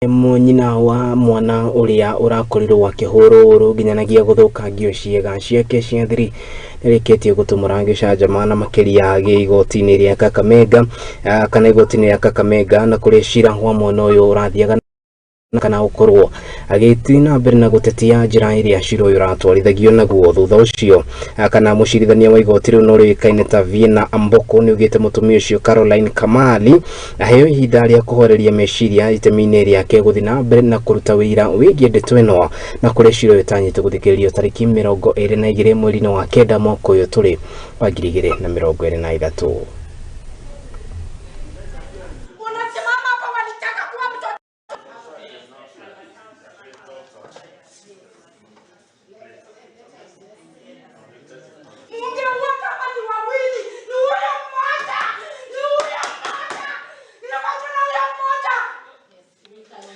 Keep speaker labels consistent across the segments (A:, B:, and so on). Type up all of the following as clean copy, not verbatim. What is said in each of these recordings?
A: Nyina wa mwana ũrĩa ũrakorirwo akĩhũrwo ũru nginyanagia gũthũkangio ciĩga ciake cia thiri nĩarĩkĩtie gũtũmũra gĩcanjama na makĩria igoti-inĩ rĩa Kakamega kana igoti-inĩ rĩa Kakamega na kũrĩa cira wa mwana ũyũ ũrathiaga kana gũkorwo agĩthiĩ na mbere na gũtetia njĩra ĩrĩa cira ũyũ ũratwarithagio naguo. Thutha ũcio kana mũcirithania wa igoti rĩu ũrĩkaine ta Vienna Amboko nĩaugĩte mũtumia ũcio Caroline Kamali aheo ihinda rĩa kũhoreria meciria itemi-inĩ rĩake gũthiĩ na mbere na kũruta wĩira wĩgiĩ ndeto ĩno na kũrĩa cira ũyũ ũtanyĩtwo gũthikĩrĩrio tarĩki 22 mweri-inĩ wa kenda mwaka ũyũ tũrĩ wa 2023.
B: Unasimama hapa walitaka kuwa mtoto. Mungeua kama ni wawili, ni huyo mmoja, ni huyo mmoja. Nilikuwa tu na huyo mmoja.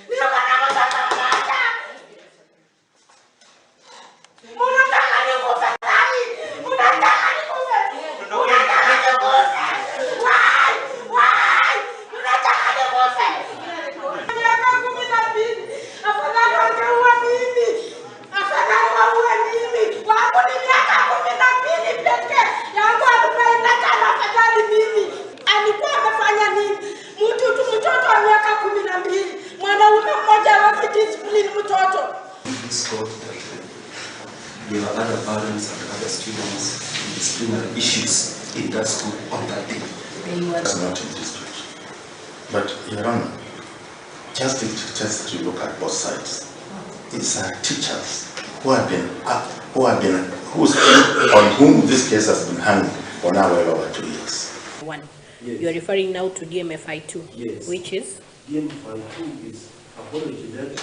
B: Nilikuwa na mtoto mmoja. Munataka nikufe nani? Munataka nikufe? Munataka nikufe? Why? Why? Munataka nikufe? Miaka 12. Afadhali wangeua mimi. Afadhali waue mimi. Wangu ni miaka 12 pekee. Yangu 45, afadhali mimi. Alikuwa amefanya nini? Mtu tu mtoto wa miaka 12. Mwanaume mmoja hawezi discipline mtoto.
C: This court that there were other parents and other students in disciplinary issues in that school on that day.
D: They were
E: That's not in dispute. But, Your Honor, just to look at both sides, it's our teachers who have been up, who have been, who's, on whom this case has been hanging for now well over 2 years.
D: 1.
F: Yes.
D: You are referring now to DMFI 2,
F: Yes.
D: which is?
F: DMFI 2 is apology that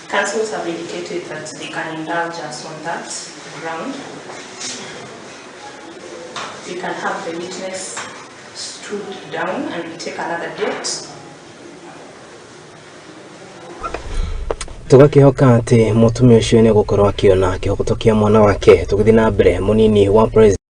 D: Councils have indicated that they can indulge us on that ground. We can have the witness stood down and we take another date.
A: Tũgakĩhoka atĩ mũtumia ũcio nĩ egũkorwo akĩona kĩhoto kĩa mwana wake. Tũgĩthiĩ na mbere, mũnini wa president